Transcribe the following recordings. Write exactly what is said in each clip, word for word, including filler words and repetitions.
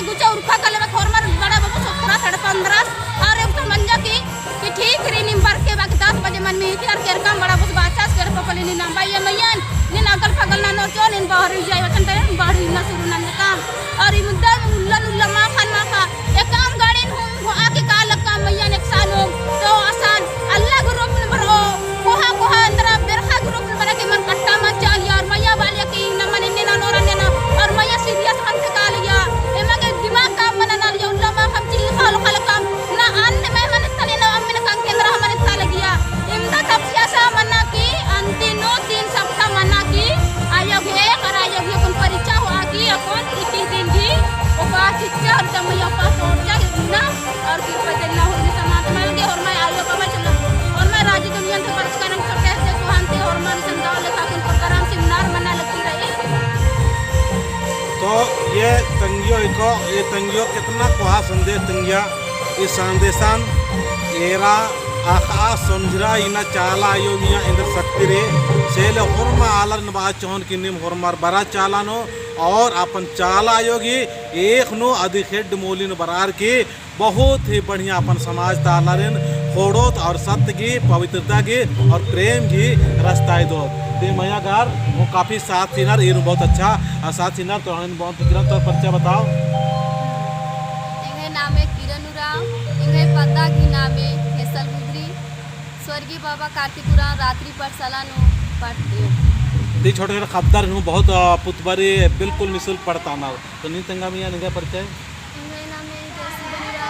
गुचा उरखा कले बक होरमर बड़ा बबुस ओक्करा सड़पा ओन्द्रस, और एक तो मंजा की, कि ठीक रई नीम बरके बक दस बजे मन में इतिहार केरकम बड़ा बबुस बाचास केरपा पल्ली नीन अम्बा ये मइय्याँ, नीन अगल पगल ननोर चो, नीन बहरी जाय वचन तरे, बहरी ना शुरू ननकम। और ई मुद्दा में उल्लन उल्ला माखन माखा, एकअम गाड़िन हूँ, हूँ आके कालकम मइय्याँ एकसानोम, तो असन, अल्ला group नू बरओ, कोहा कोहा एन्दरा बेरखा group नू बरके मन कट्टा मल चालिया, और मइय्याँ बालिया कि नमन एन्ने ननोर अन्ने ना, और मइय्याँ serious मन ते कालिया, एमा गे दिमाग काम मना नालिया, उल्ला माखम चिल्ली खालो खालकम, ना अन्ने मैं मन तले ना अम्म ना काम केंद्रा हमन तले गिया, इमदा तब सियासा मना कि अंतिम नू तीन सप्ताह मना कि आयो गे, और आयो गे कुन परीक्षा होआ कि अक्कुन इक्कीस दिन की उपास चिच्चा और तब मइय्याँ उपास तोड़चा कि ना, और कृपा देना होने समाज में के और मैं आयो बाबा चलो, और मैं राजी दुनिया से बरचका नंग छोटे से सुहान ते और मैं संदाव लेखा कुन program seminar मना लगती रई। तो ये तंग्यो इको, ये तंग्यो कितना कोहा संदेश तंग्या, ई संदेशन एरा अख़आ सोनझरा इन्ना चाला आयो मइय्याँ एन्देर शक्ति रई, से ले होरमा आलर नू बआ चोहन कि नीम होरमर बरआ चाला नू और अपन चाला आयो गही एक नू अदी खेड्ड मूली नू बरअर की बहुत ही बढ़िया अपन समाज ता आलारिन ख़ोंड़ोत और सत्य गही, पवित्रता गही और प्रेम गही रस्ता इदोत। ते मइय्याँ गर वो काफी साथ चिअनर, ईर बहुत अच्छा, आ, साथ चिअनर, तो हन बहुत फिक्र तो परिचय बताओ। एंग्है नामे किरण उराँव, एंग्है पद्दा गही नामे हेसल गुदरी। स्वर्गीय बाबा कार्तिक उराँव रात्रि पाठशाला नू पढ़तेयो। ती छोटे छोटे ख़द्दर नू बहुत, आ, पुतबारी बिल्कुल निशुल्क पढ़तानर। तो नीन तेंगा मइय्याँ निंग्है परिचय? एंग्है नामे जैसी बनिरा।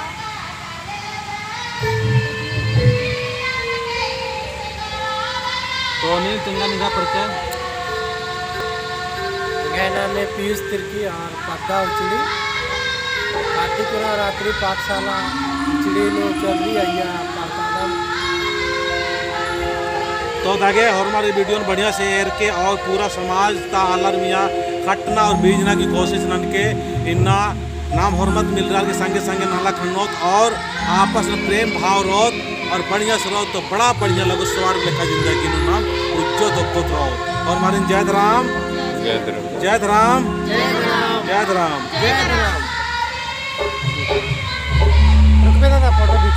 तो नीन तेंगा निंग्है परिचय? एंग्है नामे पीयूष तिर्की और पद्दा उचड़ी, कार्तिक उराँव रात्रि पाठशाला उचड़ी नू चर्री अइय्या पातादम। तो दगे होरमर ई video न बढ़िया से एरके और पूरा समाज ता आलर मइय्याँ खटना और बीजना की कोशिश ननके। इन्ना नाम होरमत मिलरअर की संगे संगे नाला खन्नोत और आपस में प्रेम भाव रओत और बढ़िया से रओत तो बड़ा बढ़िया लगो, स्वर्ग लेखा जिंदगी नू नाम उज्जो धोकोत रओत। और मारिन जय धरम। जय धरम। जय धरम। जय धरम। जय धरम। जय धरम। रुकबे दादा, photo खींच।